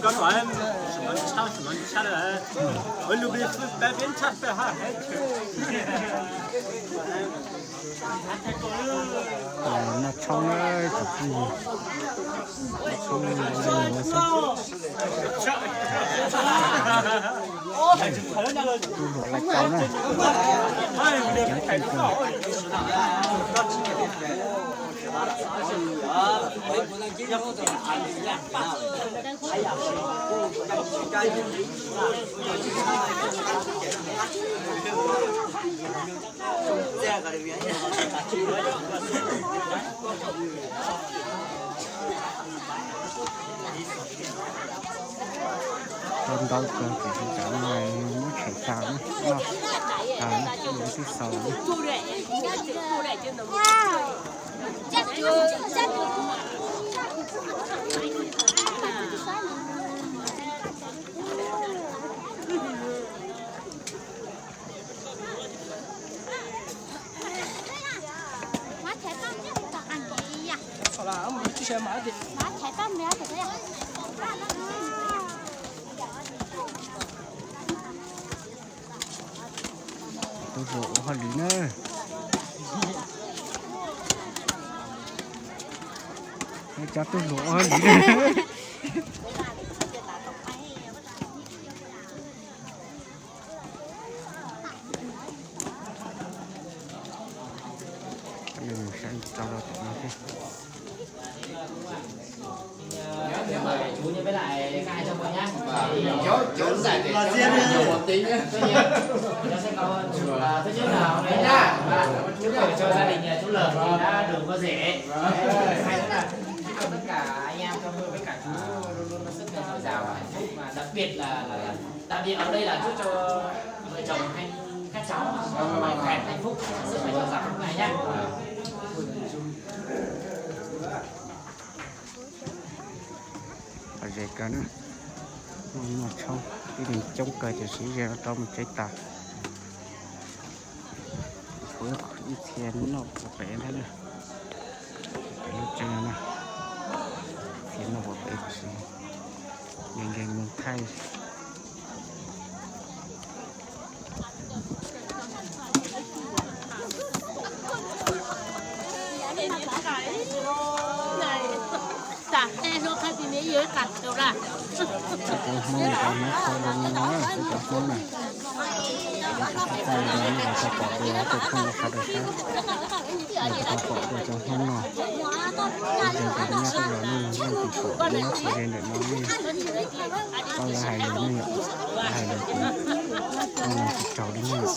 Noj tshoob na, tsoom phooj ywg, noj tshoob na, tub hluas laij tau na. Tau ntau kawg, kuv tus tsav no muab tshem tas na, noj tas na, tsis muaj twb xaus na. Tub hluas ua hauj lwm na. Cov tub hluas ua hauj lwm. Saib rau rau tom no thiab. Cho gia đình chú Lợn thì đã được có rể. Hay là chúc cho tất cả anh em trong nuôi với cả chú luôn luôn có sức khỏe dồi dào và hạnh phúc, và đặc biệt là, là, là đặc biệt ở đây là chúc cho vợ chồng anh, các cháu mạnh khỏe hạnh phúc, sức khỏe dồi dào trong ngày nhé. Ze kawg na, noj tshoob tib neeg coob kawg ces siv ze rau mus tsev tas. Kuv ib txhia noj puas pem ntag na, pem lub tsev no na, txhia noj puas pem tam sim no, nkees nkees mus thaij. Cov Hmoob cov Hmoob qhov zoo no, cov Hmoob na, cov Hmoob na, tau pom dua cov Hmoob no, yog tau pom dua cov Hmoob no, yog tias nyob tej los nej leej twg pom nyob tsis ze ntawm no nej tau los hais lus nej yom, hais lus kuv tsis tsaug li nej yom.